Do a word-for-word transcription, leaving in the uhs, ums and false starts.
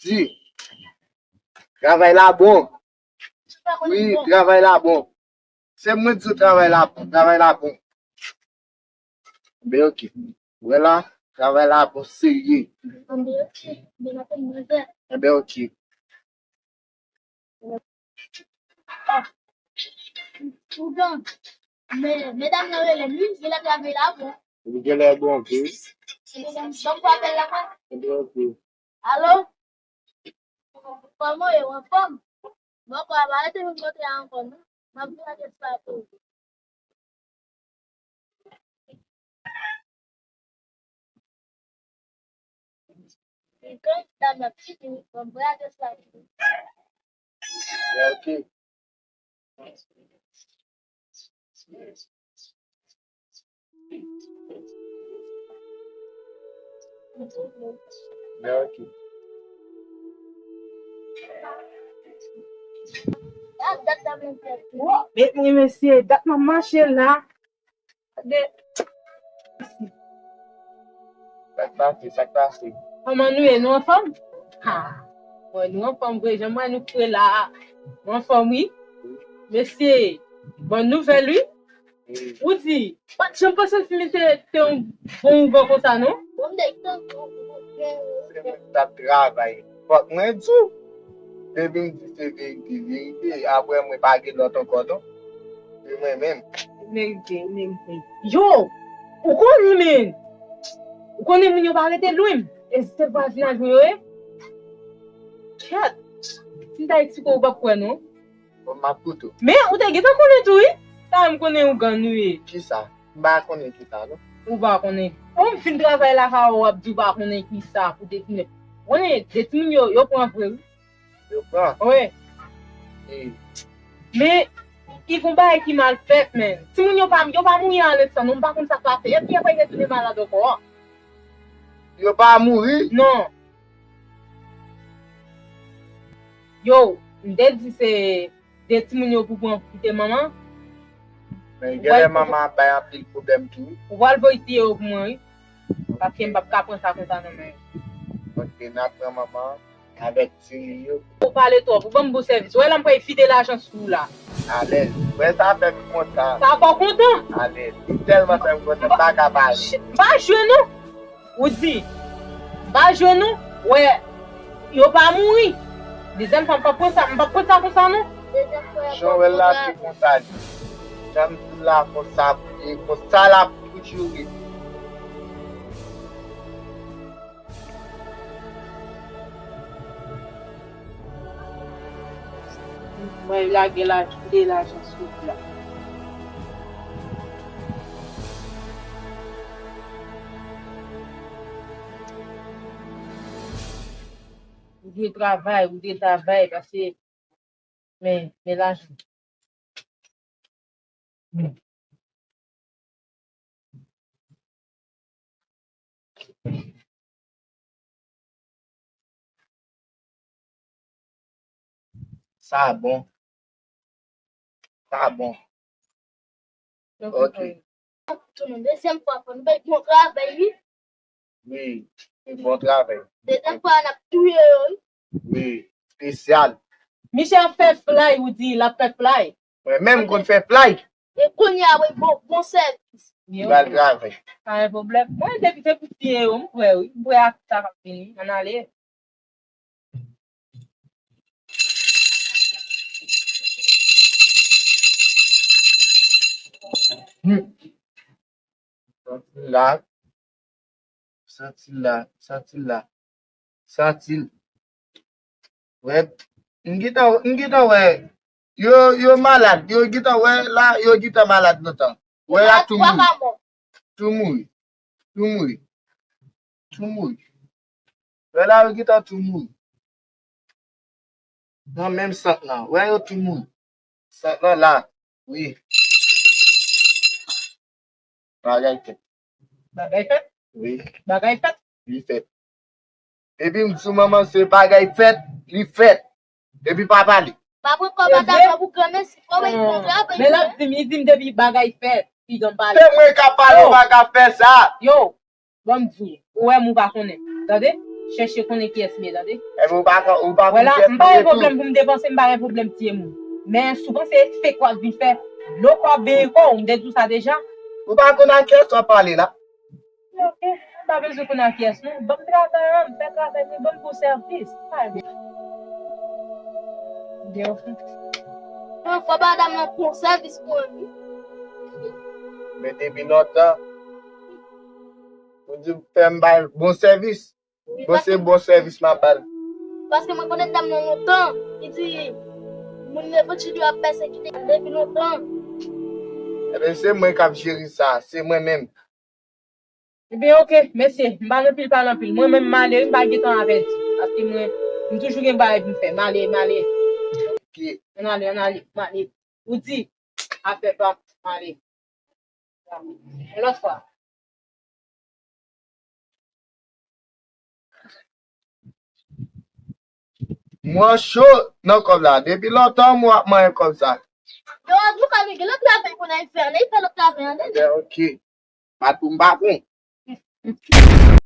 Di, travay la bon. Wi, travay la bon. Se mwen di w travay la bon, travay la bon. Ben, ok. Wè la, travay la bon, serye. Ben, ok. Ougan, men, medam nan rele m, wi, genlè travay la bon. Li genlè bon, ok. Ban m pran apèl la, kwa. Ben, ok. Alo? Kòman w ye, w anfòm? Bon, kwa, pa rete vin kote a ankò, non. M ap vin ak espas pou ou. Li konn sa m ap di, m ap vin ak espas pou ou. Ok. Men, men, mesye, dat m ap mache la. Gade. Sa k pase? Sa k pase? Kòman nou ye? Nou anfòm? Ha. Bon, nou anfòm vre. Jan m wè nou fre la. Nou anfòm, wi. Mesye, bòn nouvèl, wi. Ou di, pa t janm panse l fin te, te yon bon ougan konsa, non? Se mwen k t ap travay. Fòk mwen di w. Depi m di se verite, verite. Apre mwen pa gen lòt ankò, non. Se mwen menm. Ou merite, ou merite. Yo! Ou konnen, men! Ou konnen moun yo pa rete lwen. E se vwazinaj mwen yo ye? Kèt! Si m ta eksplike w, ou p ap kwè, non. Bon, m ap koute w. Men, ou te gentan konnen tou, wi. Sa m konnen ougan nou ye. Kisa? M pa konnen kisa, non. Ou pa konnen. Bon, m fin travay la, sa w ap di w pa konnen kisa pou detounen. Konnen, detounen yo, yo pran vre, wi. Yo pran? Wi. E. Men, ki gon bagay ki mal fèt, men. Timoun yo pa, yo pa mouri anlè sa, non, m pa konn sa k pase. Epi yo pa retounen malad ankò. Yo pa mouri? Non. Yo, m te di se de timoun yo pou pran kite manman. Men genlè manman ap bay anpil pwoblèm tou, wi. Ou pral voye tiye yo pou mwen, wi. Paske m p ap ka pran sa konsa nan men yo. Ok, n ap pran manman avèk timoun yo. Ou pale twòp, ou ban m bon sèvis. Ou wè la m pral vide lajan sou ou la. Alèz. Wè sa fè m kontan. Sa fè w kontan? Alèz. Li tèlman fè m kontan, m pa ka pa ri. M pa jwe non. Ou di, m pa jwe non, wè, yo pa mouri. Dezyèm fwa, m p ap pran sa, m p ap pran sa konsa non. Jan w wè l la, se konsa li. Jan m di w la, konsa, e konsa l ap toujou rete. Mwen lage laj-, de lajan sou ou la. Ou dwe travay, ou dwe travay, paske, men, men lajan. Sa bon. Sa bon. Ok. Tounen dezyèm fwa, fò nou bay bon travay, wi. Wi, bon travay. Dezyèm fwa, n ap touye yo, wi. Wi, espesyal. Michel ap fè flay, ou di l ap fè flay. Mwen menm m konn fè flay. E kounye a, wi, bon, bon sèvis. Li pral travay. Pa gen pwoblèm. Mwen, depi se pou tiye yo, m prè, wi. M prè ak sa k ap vini. Ann ale. Hmm. Santi l la. Santi l la. Santi l la. Santi l. Wè, m gentan, m gentan wè. Yo, yo malad. Yo gentan wè la, yo gentan malad lontan. Wè la tou mouri. Tou mouri. Tou mouri. Tou mouri. Wè la, yo gentan tou mouri. Nan menm sant lan. Wè yo tou mouri. Senk lan la. Wi. Bagay fèt. Bagay fèt? Wi. Bagay fèt? Li fèt. Depi m di w manman se bagay fèt, li fèt. Epi pa pale. Pa pran kòb a dajan pou granmesi, fò w rekontre avèk mwen. Men l ap di m, li di m depi bagay fèt, piga m pale. Se mwen k ap pale, ou pa ka fè sa. Yo, ban m di w, ou wè m ou pa konnen. Tande? Chèche konnen kiyès m ye, tande? Epi ou pa ka, ou pa konn kiyès m ye tou. M pa gen pwoblèm pou m depanse, m pa gen pwoblèm tiye moun. Men si w panse fake w ap vin fè, dlo kò ap benyen kò w, m te di w sa deja. Ou pa konn ak kiyès w ap pale la. Ok, m pa bezwen konn ak kiyès non. Ban m travay an, m fè travay mwen, ban m bon sèvis. Sa e bon. Byen, ok. Non, fò madanm nan pran sèvis pou mwen wi. Men depi lontan, ou di fè m bay bon sèvis. Wi, bon, se bon sèvis m ap ba l. Paske mwen konnen dam nan lontan, li di moun levanjil yo ap pèsekite depi lontan. Ebyen, se mwen k ap jere sa, se mwen menm. Ebyen, ok, mesye, m pa nan pil pale anpil. Mwen menm, m ale, wi, m pa gen tan a pèdi. Paske mwen, m toujou gen bagay pou m fè. M ale, m ale. Ok. Ann ale, ann ale, m ale. Ou di, afè pa m, m ale. Yon lòt fwa. Mwen cho nan kòb la. Depi lontan, mwen ap manyen kòb sa. Yo, Andrew, ka gen lòt travay pou n al fè. N al fè lòt travay an, tande? Ebyen, ok. Patwon m patwon.